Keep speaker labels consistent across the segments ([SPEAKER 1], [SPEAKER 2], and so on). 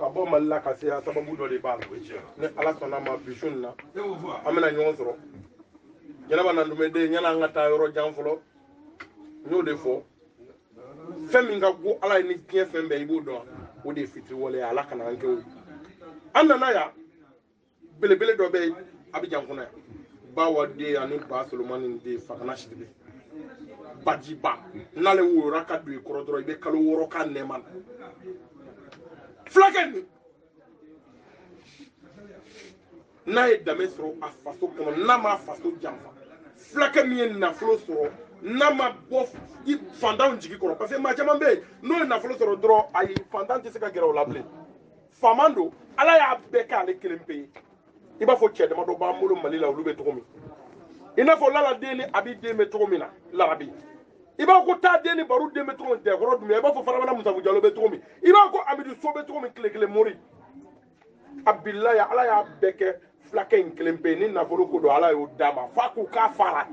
[SPEAKER 1] Ka bɔ Mali la ka se yan, sababu dɔ de b'a la. Ni Ala sɔnna ma, bi su in na an bɛna ɲɔgɔn sɔrɔ. Jɛnɛba Nandumɛ den, yanni an ka taa yɔrɔ jan fɔlɔ, n y'o de fɔ, fɛn min ka go Ala ye ni diɲɛ fɛn bɛɛ, i b'o dɔn, o de ye fitiriwale ye. Ala kana an kɛ o ye. An nana yan, belebele dɔ bɛ Abijan kɔnɔ yan, Bawa den ani Ba Solomani den, Fakana Sidibe, bajiba. N'ale woyora ka don i kɔrɔ dɔrɔn, i bɛ kalo 6 k'a nɛɛma na. Fulakɛ nin, n'a ye danbe sɔrɔ a faso kɔnɔ, n'a ma faso janfa, fulakɛ min ye nafolo sɔrɔ, n'a ma bɔ fantanw jigi kɔrɔ, parce que maa caman bɛ yen, n'o ye nafolo sɔrɔ dɔrɔn, ayi, fantan tɛ se ka gɛrɛ o la bilen. Faama don, Ala y'a bɛɛ k'ale kelen pe ye. I b'a fɔ cɛ damadɔ b'an bolo Mali la, olu bɛ cogo min, i n'a fɔ Lala den ni Abi den bɛ cogo min na, Larabi, i b'a ko taa den ni Baru den bɛ cogo min, Dɛkɔrɔ Dunbiya, i b'a fɔ Farabana Musafu Jalo bɛ cogo min, i b'a ko Amidu So bɛ cogo min, tile kelen mori. Abilayi, Ala y'a bɛɛ kɛ fulakɛ in kelen pe. Ni nafolo ko don, Ala y'o d'a ma f'a ko k'a fara.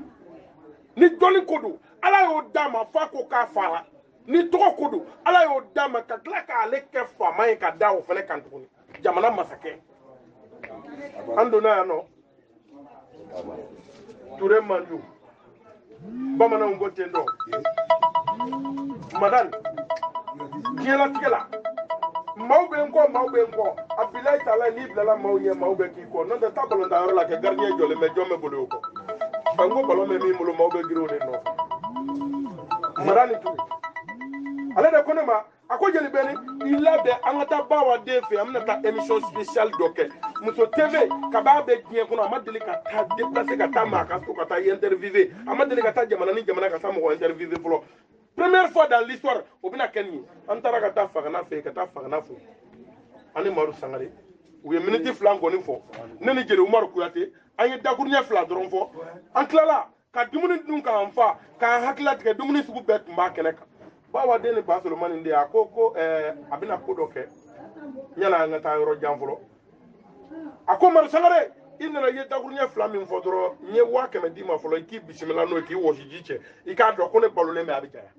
[SPEAKER 1] Ni dɔnni ko don, Ala y'o d'a ma f'a ko k'a fara. Ni tɔgɔ ko don, Ala y'o d'a ma, ka tila k'ale kɛ faama ye ka da o fana kan tuguni, jamana masakɛ. An donna yan nɔ, Ture Manju, bamananw ko ten dɔ madani. Diɲɛlatigɛ la, maaw bɛ n kɔ, maaw bɛ n kɔ. Abilayi tala, n'i bilala maaw ɲɛ, maaw bɛ k'i kɔ. N'o tɛ, taa balontan yɔrɔ la kɛ gardien jɔlen bɛ, jɔn bɛ boli o kɔ? N ko balon bɛ min bolo, maaw bɛ girin o de nɔfɛ. Madani Ture, ale de ko ne ma, a ko jeli bɛni, i labɛn, an ka taa Bawa den fɛ, an bɛna taa émission spéciale dɔ kɛ Muso TV. Kab'a bɛ diɲɛ kɔnɔ, a ma deli ka taa déplacer ka taa maa ka so ka taa interviewer, a ma deli ka taa jamana ni jamana ka taa mɔgɔ interviewer fɔlɔ. Première fois dans l'histoire, o bɛna kɛ nin ye. An taara ka taa Fagana fɛ yen, ka taa Fagana fo ani Maru Sangare. U ye miniti 2 kɔni fɔ, ne ni jeli Umaru Kuyate, an ye dakuruɲɛ 2 dɔrɔn fɔ. An tilala ka dumuni dun k'an fa, k'an hakili latigɛ. Dumuni sugu bɛɛ tun b'a kɛnɛ kan. Bawa den ni Ba Solomani den, a ko ko a bɛna ko dɔ kɛ yanni an ka taa yɔrɔ jan fɔlɔ. A ko Maru Sangare, i nana, i ye dakuruɲɛ 2 min fɔ dɔrɔn, n ye 100 000 d'i ma fɔlɔ, i k'i bisimila n'o ye, k'i wɔsi ji cɛ, i k'a dɔn ko ne balolen bɛ, a bɛ janya.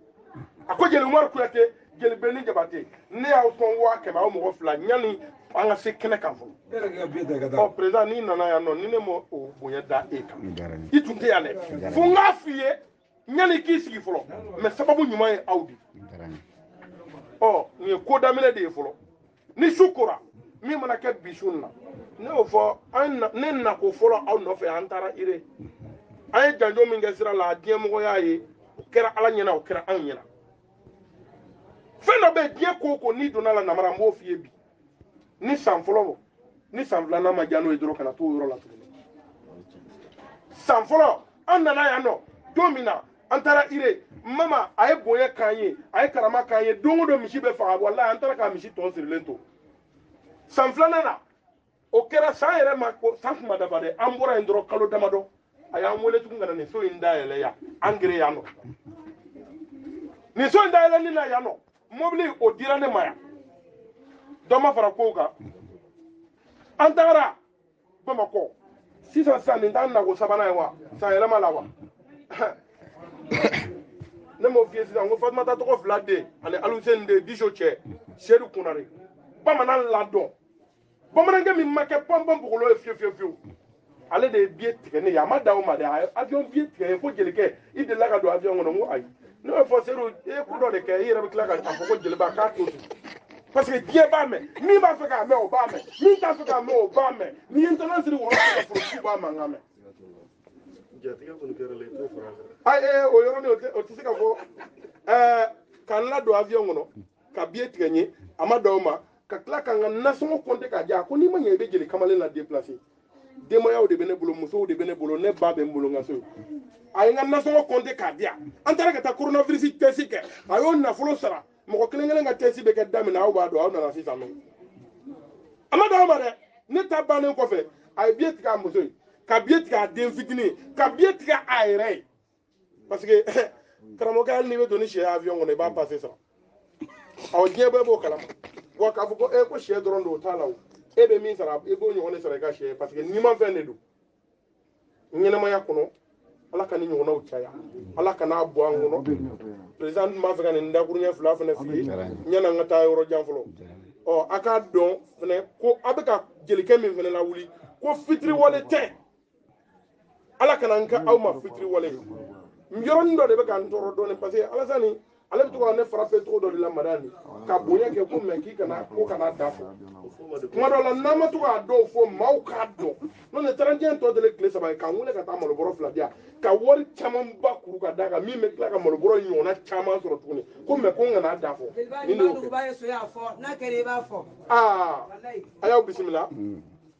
[SPEAKER 1] A ko jeli Umaru Kuyate, jeli Bɛni Jabate, ne y'aw sɔn 100 000, aw mɔgɔ 2, yanni an ka se kɛnɛ kan fɔlɔ. Ɔ président, n'i nana yan nɔ, ni ne ma o bonya da e kan, i tun tɛ yan dɛ. Fo n k'a f'i ye yanni k'i sigi fɔlɔ, mais sababu ɲuman ye aw de. Ɔ nin ye ko daminɛ de ye fɔlɔ. Ni su kora, min mana kɛ bi su in na, ne y'o fɔ, ne nako fɔlɔ aw nɔfɛ. An taara ire, an ye janjo min kɛ sira la, diɲɛmɔgɔ y'a ye, o kɛra Ala ɲɛna, o kɛra anw ɲɛna. Fɛn dɔ bɛ diɲɛ ko o ko, n'i donna la namara, n b'o f'i ye bi, ni san fɔlɔ ni san filanan ma diya n'o ye dɔrɔn, kana t'o yɔrɔ la tuguni. San fɔlɔ, an nana yan nɔ don min na, an taara ire, mama a ye bonya k'an ye, a ye karama k'an ye. Don o don misi bɛ faga, walahi, an taara k'a misi tɔ sirilen to. San filanan na, o kɛra san yɛrɛ ma ko san kuma dafa dɛ. An bɔra yen dɔrɔn, kalo damadɔ, a y'an wele tugun ka na nin so in dayɛlɛ yan, an gere yan nɔ. Nin so in dayɛlɛli la yan nɔ, mobili o dira ne ma yan, dɔ ma fara kow kan. An tagara Bamakɔ sisan. Sisan nin t'an nako sabanan ye wa, san yɛlɛma la wa. Ne m'o f'i ye sisan ko Fatumata tɔgɔ 2 den ani Aluseni den, Diso cɛ Sedu Kunare, bamanan ladɔn, bamanankɛ min ma kɛ pɔnpɔn bugolo ye fiyewu fiyewu fiyewu, ale de ye biye tigɛ ne ye. A ma dan o ma dɛ, a ye avion biye tigɛ ye. Ko jelikɛ, i delila ka don avion kɔnɔ? N ko ayi. Ne y'o fɔ, Sedu, i ye ko dɔ de kɛ, i yɛrɛ bɛ tila k'a fɔ ko jeliba k'a to ten, parce que diɲɛ b'a mɛn. Min b'a fɛ k'a mɛn, o b'a mɛn, min t'a fɛ k'a mɛn, o b'a mɛn. N'i ye ntɛnɛn siri wɔlɔ ka forotigiw b'a mankan mɛn.
[SPEAKER 2] Jatigɛ kɔni kɛra la, i t'o fara a kan.
[SPEAKER 1] Ayi, o yɔrɔnin o tɛ se ka fɔ. Ka n ladon avion kɔnɔ, ka biye tigɛ n ye, a ma dan o ma, ka tila ka n ka nasɔngɔ kɔnte k'a di. A ko n'i ma ɲɛ, i bɛ jeli kamalen la déplacer. Denbayaw de bɛ ne bolo, musow de bɛ ne bolo, ne ba bɛ n bolo n ka so. A ye n ka nasɔngɔ kɔnte k'a di yan. An taara ka taa coronavirus test kɛ, a y'o nafolo sara. Mɔgɔ kelen kelen ka test bɛ kɛ da min na, aw b'a dɔn, aw nana sisan nɔ. A ma dan o ma dɛ, ne ta bannen kɔfɛ, a ye biye tigɛ a muso ye, ka biye tigɛ a den fitinin ye, ka biye tigɛ a yɛrɛ ye, parce que karamɔgɔkɛ, hali n'i bɛ don ni sɛ ye avion kɔnɔ, i b'a passe sara. Awɔ, diɲɛ bɛɛ b'o kalama. Wa k'a fɔ ko ko sɛ dɔrɔn don, o t'a la o. E bɛ min sara, i b'o ɲɔgɔn de sara i ka sɛ ye, parce que nimafɛn de don. Ɲɛnamaya kɔnɔ, Ala ka ni ɲɔgɔnnaw caya, Ala ka n'a bɔ an kɔnɔ. Président tun b'a fɛ ka nin dakuruɲɛ 2 fana f'i ye yanni an ka taa yɔrɔ jan fɔlɔ. Ɔ a k'a dɔn fɛnɛ ko a bɛ ka jelikɛ min fɛnɛ lawuli ko fitiriwale tɛ. Ala kana n kɛ aw ma fitiriwale ye. Yɔrɔnin dɔ de bɛ ka n tɔɔrɔ dɔɔnin parce que Alasani ale bɛ to ka ne farafe cogo dɔ de la madani ka bonya kɛ ko mɛ k'i kana ko kana da fɔ. Kuma dɔ la n'an ma to k'a dɔw fɔ maaw k'a dɔn. N'o tɛ 31 tɔ deli tile 3 ye k'an wele ka taa malobɔrɔ 2 di yan ka wari camanba kuru ka d'a kan min bɛ tila ka malobɔrɔ ɲɔgɔnna caman sɔrɔ tuguni ko mɛ ko n kana da fɔ. Ni de y'o kɛ. Aa a y'aw bisimila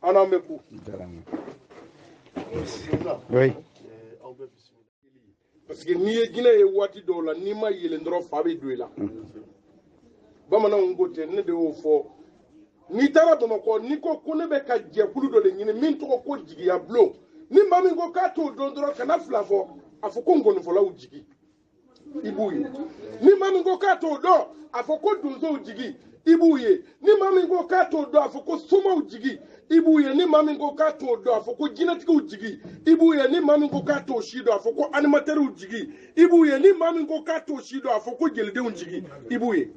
[SPEAKER 1] an n'anw bɛ ku.
[SPEAKER 3] Oui.
[SPEAKER 1] Parce que n'i ye jinɛ ye waati dɔw la n'i ma yɛlɛn dɔrɔn fa bɛ don i la. Bamananw ko ten, ne de y'o fɔ. N'i taara Bamakɔ n'i ko ko ne bɛ ka jɛkulu dɔ de ɲini min tɔgɔ ko jigiya bulon, ni maa min ko k'a t'o dɔn dɔrɔn kana fila fɔ, a fɔ ko ngɔnifɔlaw jigi, i b'u ye. Ni maa min ko k'a t'o dɔn, a fɔ ko donsow jigi, i b'u ye. Ni maa min ko k'a t'o dɔn, a fɔ ko somaw jigi, i b'u ye. Ni maa min ko k'a t'o dɔn, a fɔ ko jinɛtigiw jigi, i b'u ye. Ni maa min ko k'a t'o si dɔn, a fɔ ko animatɛriw jigi, i b'u ye. Ni maa min ko k'a t'o si dɔn, a fɔ ko jelidenw jigi, i b'u ye.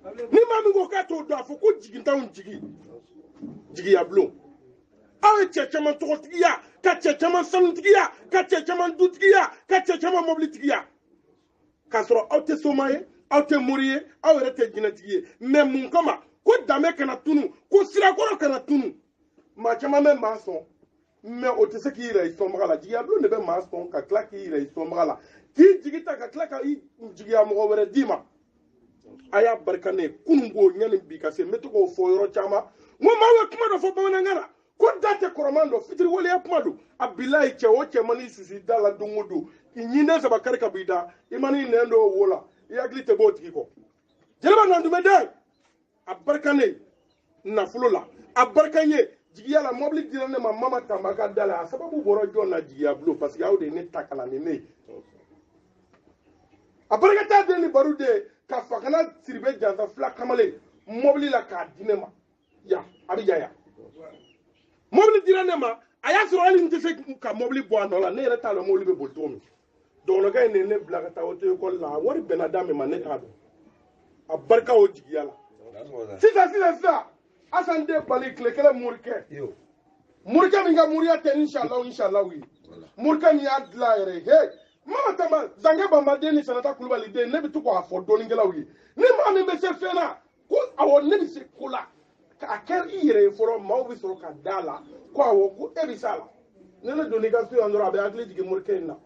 [SPEAKER 1] Ni maa min ko k'a t'o dɔn, a fɔ ko jigintanw jigi, jigiya bulon. Aw ye cɛ caman tɔgɔtigiya, ka cɛ caman sanutigiya, ka cɛ caman dutigiya, ka cɛ caman mobilitigiya, k'a sɔrɔ aw tɛ soma ye, aw tɛ mori ye, aw yɛrɛ tɛ jinɛtigi ye. Mɛ mun kama ko danbe kana tunu, ko sirakɔrɔ kana tunu? Maa caman bɛ maa sɔn, mɛ o tɛ se k'i yɛrɛ i sɔnbaga la. Jigiya bulon de bɛ maa sɔn ka tila k'i yɛrɛ i sɔnbaga la, k'i jigi ta ka tila ka i jigiya mɔgɔ wɛrɛ d'i ma. A y'a barika ne ye kunun ko ɲani bi ka se, n bɛ to k'o fɔ yɔrɔ caman. N ko maaw ye kuma dɔ fɔ bamanankan na ko da tɛ kɔrɔman dɔn, fitiriwaleya kuma don. A bilayi cɛ o cɛ man'i susu i da la don o don, k'i ɲinden 3 kari ka bɔ i da, i man'i nɛn don o wo la, i hakili tɛ bɔ o tigi kɔ. Jeliba Nantumɛ a barika ne nafolo la, a barika n ye jigiya la. Mɔbili dira ne ma Mama Tamba ka da la, a sababu bɔra jɔn na? Jigiya bulon, parce que aw de ye ne ta ka na ni ne ye. A barika t'a den ni baro den ka Fakana Siribe jansa fila kamalen mɔbili la k'a di ne ma yan a bɛ yan. Mɔbili dira ne ma, a y'a sɔrɔ hali n tɛ se ka mɔbili bɔ a nɔ la, ne yɛrɛ t'a dɔn mɔbili bɛ boli cogo min. Dɔgɔnɔkɛ in de ye ne bila ka taa auto école la, a wari bɛnna da min ma ne t'a dɔn. A barika o jigiya la. Sisan sisan sisan Asan den bali tile kelen morikɛ. Morikɛ min ka moriya tɛ inshallah inshallah ye. Morikɛ min y'a dilan a yɛrɛ ye. Hey, Mama Tamba Zange Banba den ni Sanata Kulubali den, ne bɛ to k'a fɔ dɔnnikɛlaw ye. Ni maa min bɛ se fɛn na, ko awɔ ne bɛ se ko la. K'a kɛ i yɛrɛ ye fɔlɔ, maaw bɛ sɔrɔ ka da la ko awɔ ko e bɛ s'a la. Ni ne donn'i ka so yan dɔrɔn, a bɛ hakili jigin morikɛ in na.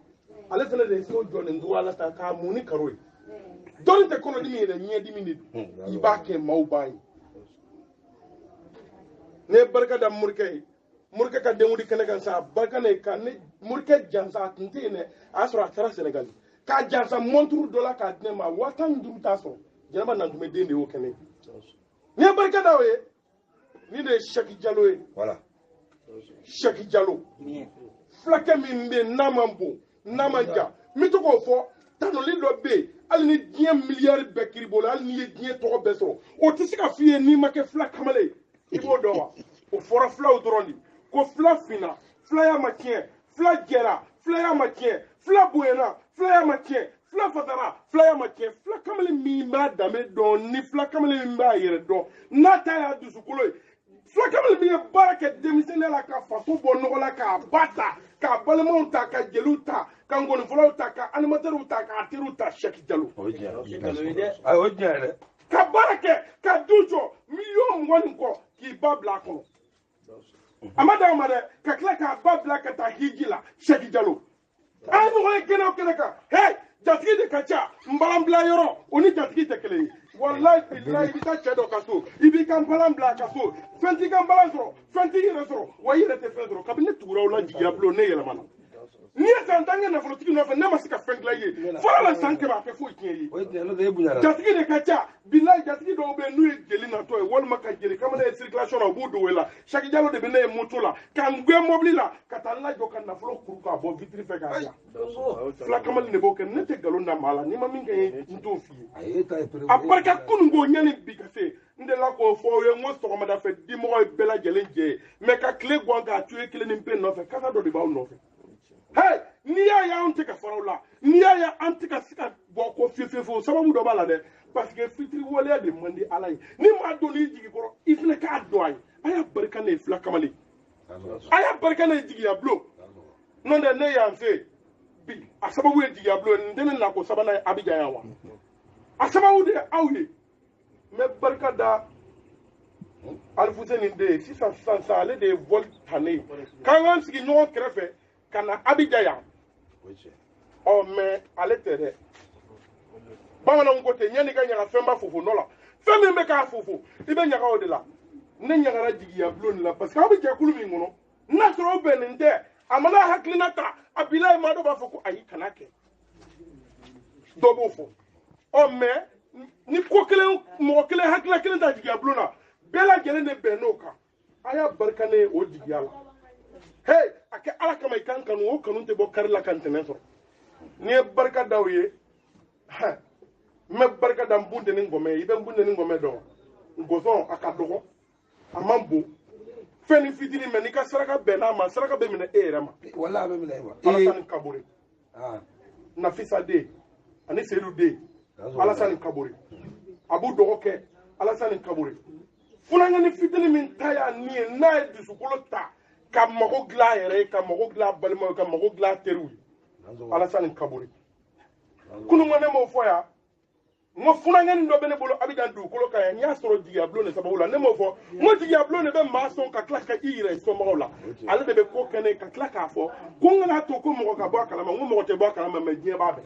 [SPEAKER 1] Ale fana de ye so jɔ nin cogoya la tan k'a mun ni karo ye. Dɔnni tɛ kɔnɔdimi ye dɛ, ɲɛdimi de don. I b'a kɛ maaw b'a ye. Ne ye barika da morikɛ ye, morikɛ ka denkundi kɛnɛ kan sa, a barika ne ka ne morikɛ jansa, a tun tɛ yen dɛ, a y'a sɔrɔ a taara Sɛnɛgali k'a jansa mɔnturu dɔ la k'a di ne ma, 15,000 t'a sɔrɔ. Jɛnɛba Nantumɛ den de y'o kɛ ne ye. N ye barika da o ye. Nin de ye Sɛki Jalo ye. Sɛki Jalo fulakɛ min bɛ yen n'a man bon n'a man jan, n bɛ to k'o fɔ. Tanuli dɔ bɛ yen, hali ni diɲɛ miliyari bɛɛ kiri bolo, hali n'i ye diɲɛ tɔgɔ bɛɛ sɔrɔ, o tɛ se ka f'i ye n'i ma kɛ fila kamalen ye. I b'o dɔn wa? O fɔra filaw dɔrɔn de ko fila finna, filaya ma tiɲɛ, fila jɛra, filaya ma tiɲɛ, fila bonyana, filaya ma tiɲɛ, fila fasara, filaya ma tiɲɛ. Fila kamalen min b'a danbe dɔn ni fila kamalen min b'a yɛrɛ dɔn, n'a ta y'a dusukolo ye, fila kamalen min ye baara kɛ denmisɛnninya la ka faso bɔ nɔgɔ la, k'a ba ta, k'a balimaw ta, ka jeliw ta, ka ngɔnifɔlaw ta, ka animatɛriw ta, k'a teriw ta, Sɛki Jalo. Ka baara kɛ ka du jɔ 20 million nin kɔ k'i ba bila a kɔnɔ. A ma dan o ma dɛ, ka tila k'a ba bila ka taa hiji la, Sɛki Jalo. An ye ɲɔgɔn ye kɛnɛ o kɛnɛ kan, hey, jatigi de ka ca, npalan bila yɔrɔ o ni jatigi tɛ kelen ye. Walayi bilayi, i bɛ taa cɛ dɔ ka so, i b'i ka npalan bila a ka so, fɛn t'i ka npalan sɔrɔ, fɛn t'i yɛrɛ sɔrɔ, wa i yɛrɛ tɛ fɛn sɔrɔ. Kabini ne tugura aw la jigiya bulon, ne yɛlɛmana. N'i ye san 10 kɛ nafolotigi nɔfɛ, ne ma se ka fɛn dilan i ye. Fɔlɔ la san 100 a tɛ foyi tiɲɛ i ye. Jatigi de ka ca, bilayi jatigi dɔw bɛ yen n'u ye jeli natɔ ye walima ka jeli kamalen ye circulation na, u b'u dogo i la. Sɛki Jalo de bɛ ne ye moto la, ka n gɛn mobili la, ka taa n lajɔ ka nafolo kuru k'a bɔ vitre fɛ k'a bila. Fila kamalen de b'o kɛ, ne tɛ nkalon da maa la, n'i ma min kɛ n t'o f'i ye. A barika kunun ko ɲani bi ka se, n delila k'o fɔ aw ye, n ko sɔgɔmada fɛ dimɔgɔ ye bɛɛ lajɛlen jɛ ye, mɛ ka tile guwan k'a to ye kelen ni pe nɔfɛ, kasa dɔ de b'aw nɔfɛ. Hey, n'i y'a ye anw tɛ ka fara o la, n'i y'a ye an tɛ ka se ka bɔ ko fiye fiye fiye, o sababu dɔ b'a la dɛ. Parce que fitiriwaleya de man di Ala ye. Ni maa donn'i jigi kɔrɔ, i fana k'a dɔn a ye. A y'a barika ne ye fila kamalen. A y'a barika ne ye jigiya bulon. N'o tɛ ne y'an se bi a sababu ye jigiya bulon ye. Nin tɛ ne nako sabanan ye Abidjan yan wa? A sababu de ye aw ye. N bɛ barika da Alifuseni den ye sisan sisan sisan ale de ye vol ta ne ye. K'an k'an sigi ɲɔgɔn kɛrɛfɛ ka na Abidjan yan. Ɔ mais ale tɛ dɛ. Bamananw ko ten yanni i ka ɲaga fɛnba fofo nɔ la fɛn min bɛ k'a fofo i bɛ ɲaga o de la. Ne ɲagara jigiya bulon de la parce que aw bɛ jɛkulu min kɔnɔ n'a sɔrɔ aw bɛnnen tɛ a mana hakilina ta a bila ye maa dɔ b'a fɔ ko ayi kana kɛ dɔ b'o fɔ. Ɔ mais ni ko kelen mɔgɔ kelen hakilina kelen ta jigiya bulon na bɛɛ lajɛlen de bɛn n'o kan. A y'a barika ne ye o jigiya la. Hey a kɛ Ala kama i kan kanu o kanu tɛ bɔ kari la ka ntɛnɛn sɔrɔ. N'i ye barika da o ye n bɛ barika da n bunteni ngɔmɛ ye. I bɛ n bunteni ngɔmɛ dɔn ngɔsɔn a ka dɔgɔ a man bon fɛn ni fitinin mɛ n'i ka saraka bɛn n'a ma saraka bɛ minɛ e yɛrɛ ma.
[SPEAKER 3] Wala a bɛ minɛ e ma.
[SPEAKER 1] Alasani Kabore Nafisa den ani Seydou den Alasani Kabore Abu dɔgɔkɛ Alasani Kabore funankɛni fitinin min ta y'a ni ye n'a ye dusukolo ta ka mago dilan a yɛrɛ ye ka mago dilan a balimaw ye ka mago dilan a teriw ye Alasani Kabore. Kunun ko ne m'o fɔ yan. N ko funankɛni dɔ bɛ ne bolo Abidjan dugukolo kan yan n y'a sɔrɔ jigiya bulon de sababu la ne m'o fɔ n ko jigiya bulon de bɛ maa sɔn ka tila ka i yɛrɛ somɔgɔw la ale de bɛ ko kɛ ne ka tila k'a fɔ ko n kana to ko mɔgɔ ka bɔ a kalama n ko mɔgɔ tɛ bɔ a kalama mɛ diɲɛ b'a bɛɛ.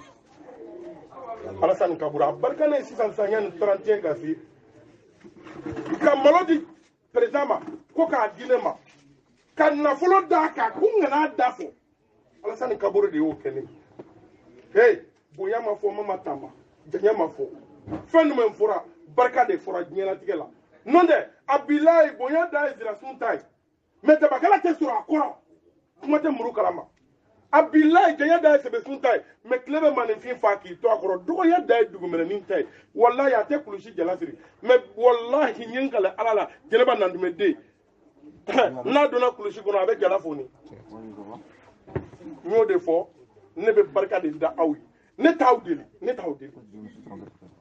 [SPEAKER 1] Alasani Kabore a barika ne ye sisan sisan yanni 31 ka se ka malo di président ma ko k'a di ne ma ka nafolo d'a kan ko n kana da fɔ Alasani Kabore de y'o kɛ ne ye. Hey bonya ma fɔ mama tama janya ma fɔ fɛn jumɛn fɔra barika de fɔra diɲɛlatigɛ la n'o tɛ a bilayi bonya da ye zirasun ta ye mɛ dabakala tɛ sɔrɔ a kɔrɔ kuma tɛ muru kalama a bilayi janya da ye sɛbɛsun ta ye mɛ tile bɛ maninfin fa k'i to a kɔrɔ dɔgɔya da ye dugumɛnɛnin ta ye walayi a tɛ kulusi jala siri mɛ walahi n ye n kale Ala la jɛnɛba nantumɛ den n'a donna kulusi kɔnɔ a bɛ jala foni. N y'o de fɔ ne bɛ barika de da aw ye. Ne t'aw deli ne t'aw deli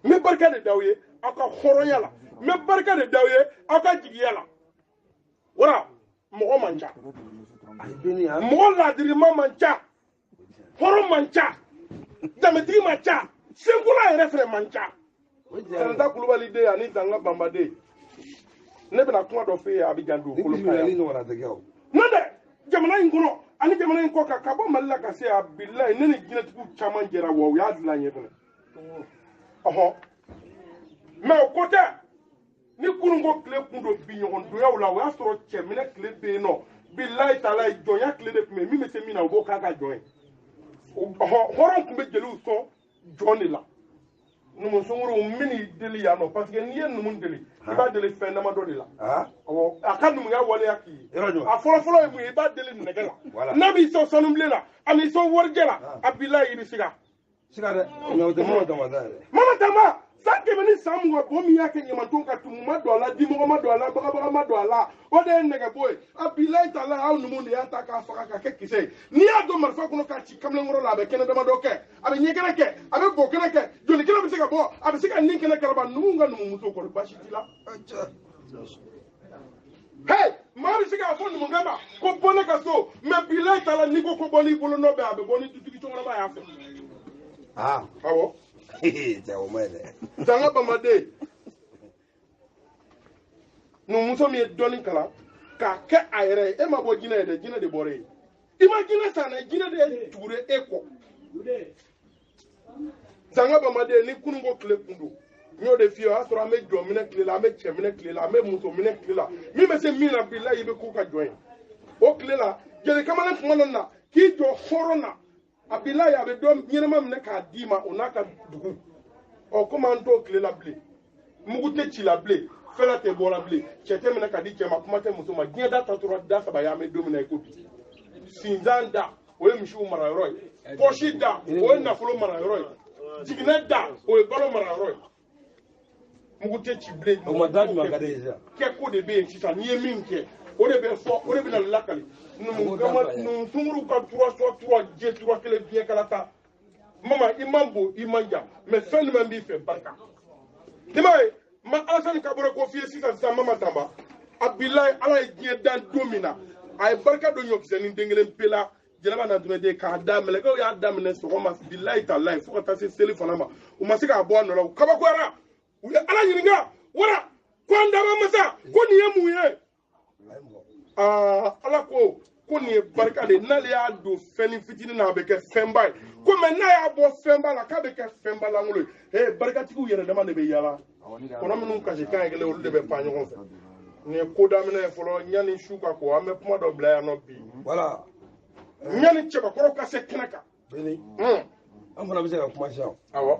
[SPEAKER 1] n bɛ barika de d'aw ye aw ka hɔrɔnya la n bɛ barika de d'aw ye aw ka jigiya la. Wala mɔgɔ man ca mɔgɔ laadirima man ca hɔrɔn man ca danbetigi man ca senkola yɛrɛ fɛnɛ man ca. Sɛnɛta Kulubali den ani Zanga Banba den ne bɛna kuma dɔ f'e ye Abidjan dugukolo kan yan. N'o tɛ jamana in kɔnɔ ani jamana in kɔ kan ka bɔ Mali la ka se a bilayi ne ni jinɛtigiw caman jɛra wa u y'a dilan n ye fɛnɛ. Ɔhɔn mɛ o ko tɛ ni kunun ko tile kun don bi ɲɔgɔndonyaw la o y'a sɔrɔ cɛminɛ tile bɛ yen nɔ bilayi talayi jɔnya tile de tun bɛ yen min bɛ se min na o b'o k'a ka jɔn ye. Ɔhɔn hɔrɔn tun bɛ jeliw sɔn jɔn de la. Numu sunkuruw n bɛn'i deli yan nɔ parce que n'i ye numu deli i b'a deli fɛn damadɔ de la. Awɔ a ka numuya waleya k'i ye. A fɔlɔfɔlɔ ye mun ye i b'a deli nɛgɛ la. N'a b'i sɔn sanubilen la a n'i sɔn warijɛ la a bilayi i bɛ siga.
[SPEAKER 3] Siga dɛ mɛ o tɛ mama tama ta yɛrɛ.
[SPEAKER 1] Mama tama san 100 ni san 20 bo min y'a kɛ ɲamanton ka tumu ma don a la dimɔgɔ ma don a la bagabaga ma don a la o de ye nɛgɛbo ye. A bilayi ta la aw numu de y'a ta k'a faga k'a kɛ kisɛ ye. N'i y'a don marifa kɔnɔ k'a ci kamalenkɔrɔ la a bɛ kɛnɛ damadɔ kɛ a bɛ ɲɛkɛnɛ kɛ a bɛ bɔ kɛnɛ kɛ joli kɛnɛ bɛ se ka bɔ a bɛ se ka nin kɛnɛ kalaba numu ka numumuso kɔrɔ baasi t'i la. Hey maa bɛ se k'a fɔ numukɛ ma ko bɔ ne ka so mɛ bilayi ta la n'i ko ko bɔ n'i bolo nɔ bɛ a bɛ bɔ ni dutigi cɛkɔrɔba y'a fɛ. Awɔ.
[SPEAKER 3] Cɛ o ma ɲi dɛ.
[SPEAKER 1] Zanga Bamaden numumuso min ye dɔnni kalan k'a kɛ a yɛrɛ ye e ma bɔ jinɛ ye dɛ jinɛ de bɔra e ye i ma jinɛ san dɛ jinɛ de ye tugura e kɔ. Zanga Bamaden ni kunun ko tile kun don n y'o de f'i ye o y'a sɔrɔ an bɛ jɔ minɛ tile la an bɛ cɛ minɛ tile la an bɛ muso minɛ tile la min bɛ se min na bilayi i bɛ k'u ka jɔn ye o tile la jeli kamalen kuma dɔ na k'i jɔ hɔrɔn na a bilayi a bɛ dɔ ɲɛnama minɛ k'a d'i ma o n'a ka dugu. Ɔ komi an t'o tile la bilen mugu tɛ ci la bilen fɛlɛ tɛ bɔ la bilen cɛ tɛ minɛ ka di cɛ ma kuma tɛ muso ma diɲɛ da tatura da saba ye an bɛ don min na i ko bi. Sinzan da o ye misiw marayɔrɔ ye pɔsi da o ye nafolo marayɔrɔ ye jiginɛ da o ye balo marayɔrɔ ye. Mugu tɛ ci bilen.
[SPEAKER 3] O ma da jumɛn ka di ye sisan.
[SPEAKER 1] Kɛko de bɛ yen sisan n'i ye min kɛ o de bɛ fɔ o de bɛ na lakali. Numu sunkuruw ka tura sɔ tura jɛ tura kelen diɲɛ kala ta. Mama i man bon i man jan mɛ fɛn jumɛn b'i fɛ barika. I m'a ye, ma Alasani Kabore ko f'i ye sisan sisan Mama Tanba. Abilayi, Ala ye diɲɛ dan don min na, a ye barika don ɲɔkisɛnin den kelen pe la. Jɛnɛba Nantumɛden k'a daminɛ, mɛlɛkɛw y'a daminɛ sɔgɔma, bilayi talayi, fo ka taa se seli fana ma, u ma se k'a bɔ a nɔ la. U kabakoyara, u ye Ala ɲininka wara ko an daba masa ko nin ye mun ye? Aa, Ala ko ko nin ye barika de ye, n'ale y'a don fɛnnin fitinin na, a bɛ kɛ fɛnba ye, ko mɛ n'a y'a bɔ fɛnba la, k'a bɛ kɛ fɛnba lankolon ye. Ee, barikatigiw yɛrɛ dama de bɛ yaala, kɔnɔ minnu kasi kan ye kelen, olu de bɛ pan ɲɔgɔn fɛ. Nin ye ko daminɛ ye fɔlɔ, yanni su ka ko, an bɛ kuma dɔ bila yan nɔ bi.
[SPEAKER 3] Voilà.
[SPEAKER 1] Yanni cɛbakɔrɔw ka se kɛnɛ kan.
[SPEAKER 3] Beni. An fana bɛ se ka kuma sisan.
[SPEAKER 1] Awɔ.